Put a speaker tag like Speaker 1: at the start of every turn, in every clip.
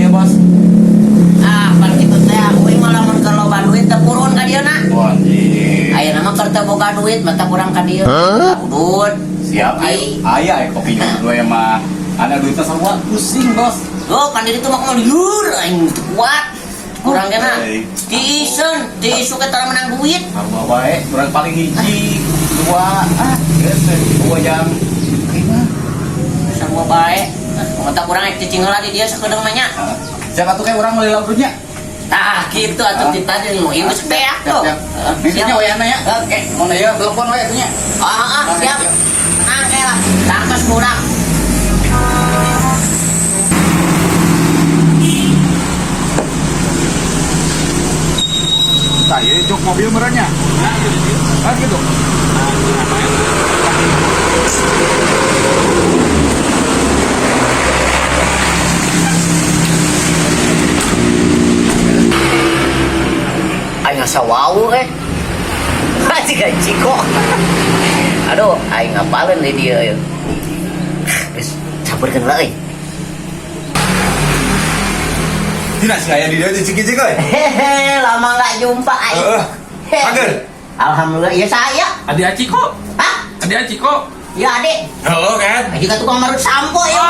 Speaker 1: ya, Bos.
Speaker 2: Ah, pan kitu teh uing mah lamun keur loba duit teu purun ka dieu na.
Speaker 1: Oh, anjing.
Speaker 2: Ayeuna mah keur teu boga duit mata kurang ka dieu. Udut.
Speaker 1: Siap.
Speaker 2: Ai.
Speaker 1: Aya aya kopi dua ya mah. Ada duitnya sarua pusing, Bos.
Speaker 2: Oh, kan diri tuh mah kumaha liur aing teu kuat. Kurang kena.
Speaker 1: Oke.
Speaker 2: Tiiseun, tiisu ke tara menang duit.
Speaker 1: Sarua wae, kurang paling hiji, dua, ah, geus dua jam. Lima.
Speaker 2: Sarua bae. Mata kurang ek cicing heula di dieu sakedeung mah nya.
Speaker 1: Ah, siapa tuh kayak orang meuli laudutnya?
Speaker 2: Tah, kitu atuh ti tadi nu ieu geus beak tuh.
Speaker 1: Siap, siap. Mimpinya wayana ya.
Speaker 2: Oke.
Speaker 1: Mau ya, telepon wae atuh nya.
Speaker 2: Ah, ah, siap. Tenang kayak lah. Tangkes kurang.
Speaker 3: Tah, ieu jok mobil merenya. Nah, gitu.
Speaker 2: Aing asa wau eh. Jiga Ciko. Aduh, aing ngapaleun di dieu ya. Geus campurkeun heula euy.
Speaker 3: Tidak sih aya di dieu di ciki-ciki euy.
Speaker 2: Hehe, lama nggak jumpa aing.
Speaker 3: Heeh. Kager.
Speaker 2: Alhamdulillah, ya saya.
Speaker 4: Adi Aci kok.
Speaker 2: Hah?
Speaker 4: Adi Aci kok.
Speaker 2: Ya adik.
Speaker 3: Heeh kan.
Speaker 2: Juga tukang marut sampo ya.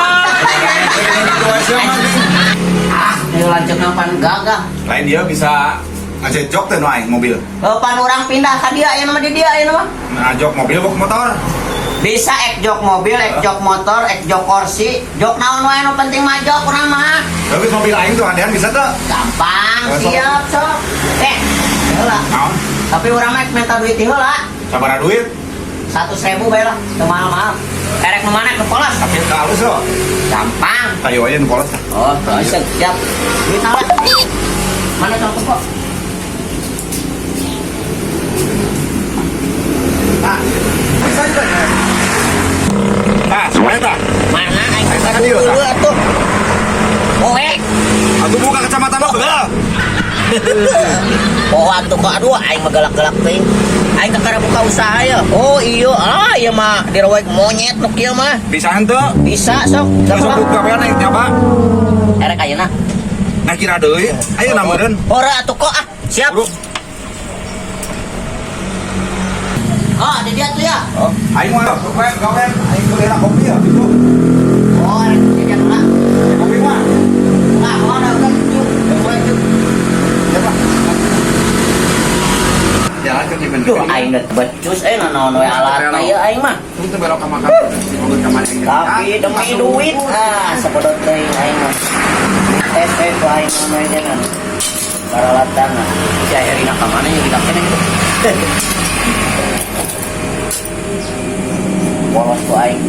Speaker 2: Ah, dia lanjut nampan gagah.
Speaker 3: Lain dia bisa ngajak jok teh nu aing mobil.
Speaker 2: Pan orang pindah ke dia, ya nama di dia, ya nama.
Speaker 3: Nah, jok mobil bok motor.
Speaker 2: Bisa ek jok mobil, ek jok motor, ek jok kursi, jok naon wae nu penting mah jok urang mah.
Speaker 3: Tapi mobil aing tuh andean bisa tuh.
Speaker 2: Gampang,
Speaker 3: Eh, sok.
Speaker 2: siap sok. Eh, heula.
Speaker 3: Naon?
Speaker 2: Tapi urang mah minta duit heula.
Speaker 3: Sabaraha duit?
Speaker 2: 100.000 bae lah, teu mahal-mahal. Erek nu mana ke polos?
Speaker 3: Tapi teu halus loh.
Speaker 2: Gampang.
Speaker 3: Tayo aja nu polos.
Speaker 2: Oh, siap, siap. Duit salah. Mana contoh kok?
Speaker 3: Nah, bisa juga ya. Nah, semuanya tah.
Speaker 2: Mana aing
Speaker 3: Aing kan dieu, tah.
Speaker 2: dulu atuh. Oh, eh.
Speaker 3: Atuh buka kecamatan lo, begal.
Speaker 2: Oh, atuh kok aduh aing mah galak-galak teuing. Aing kakara buka usaha ya. Oh, iya. Ah, iya mah dirawek monyet nu kieu mah.
Speaker 3: Bisa henteu?
Speaker 2: Bisa sok.
Speaker 3: Sok
Speaker 2: Gampang.
Speaker 3: gawean aing nyoba.
Speaker 2: Erek ayeuna.
Speaker 3: Nah kira deui. Ayo meureun.
Speaker 2: Ora atuh kok ah. Siap.
Speaker 3: Buru.
Speaker 2: Oh, ada dia tuh ya.
Speaker 3: Oh, aing mah gawean gawean aing beli kopi ya gitu.
Speaker 2: Oh, erek jajan heula.
Speaker 3: Kopi mah.
Speaker 2: Nah, mana udah cuk. Cuk.
Speaker 3: Ya, Pak. Jalan ke di
Speaker 2: Duh, aing geus becus eh nanaon we alatna ieu aing mah.
Speaker 3: Itu belok ke makan. Di mana
Speaker 2: Tapi demi duit ah sepodot teuing aing mah. Tes we ku aing mah we jangan. Peralatan mah. Si Herina ka mana ya dikakena gitu. Bolos ku aing.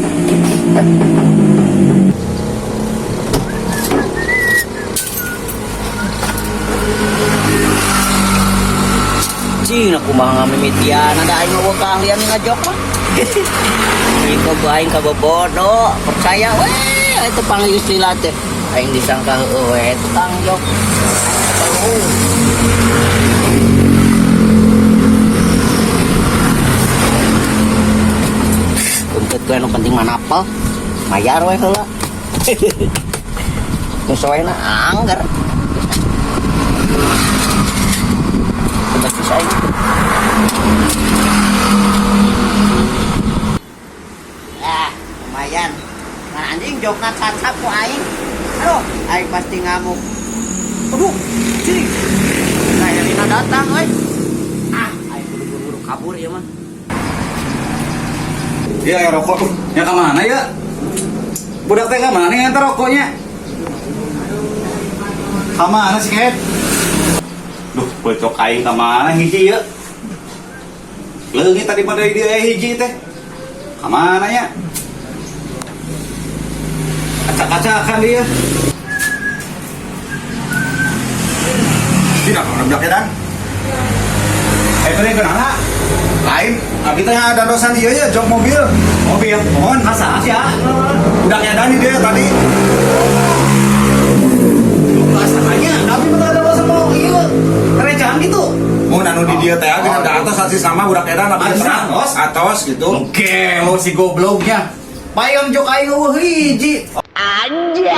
Speaker 2: Cing, aku mah ngamimitian ada aing mah keahlian ngajok mah. Jika ku aing kabobodo, percaya weh itu panggil istilah teh. Aing disangka heueuh we tukang jok. Oh. Untuk ku anu penting mah napal, mayar we heula. Nu soena anggar. Becus aing. Ah, lumayan. Nah, anjing jokna cacap ku aing. Aduh, aing pasti ngamuk. Aduh, cing. Nah, Herina datang euy. Ah, aing kudu buru-buru kabur ieu mah.
Speaker 1: Iya, ya rokok tuh. Ya ke mana ya? Budak teh ke mana ya rokoknya? Ke mana sih, Ket? Duh, pocok aing ke mana hiji ya? Leungit tadi pada dia hiji teh. Ke mana ya? Acak-acakan dia.
Speaker 3: Tidak, orang budak edan.
Speaker 1: Eh, tadi kenapa?
Speaker 3: Lain, abi teh ada dosan ieu ya jok mobil.
Speaker 1: Mobil.
Speaker 3: Mohon.
Speaker 1: Masa sih ya?
Speaker 3: Budak edan dia tadi.
Speaker 1: Rasanya, abi mah ada masa mau iya. Recehan gitu.
Speaker 3: Mun anu di dieu teh geuning da atos asis sama budak edan abi
Speaker 1: Asis
Speaker 3: terang.
Speaker 1: atos?
Speaker 3: Atos gitu.
Speaker 1: Oke, lo si gobloknya. Payang jok aing eueuh hiji.
Speaker 2: Anjay.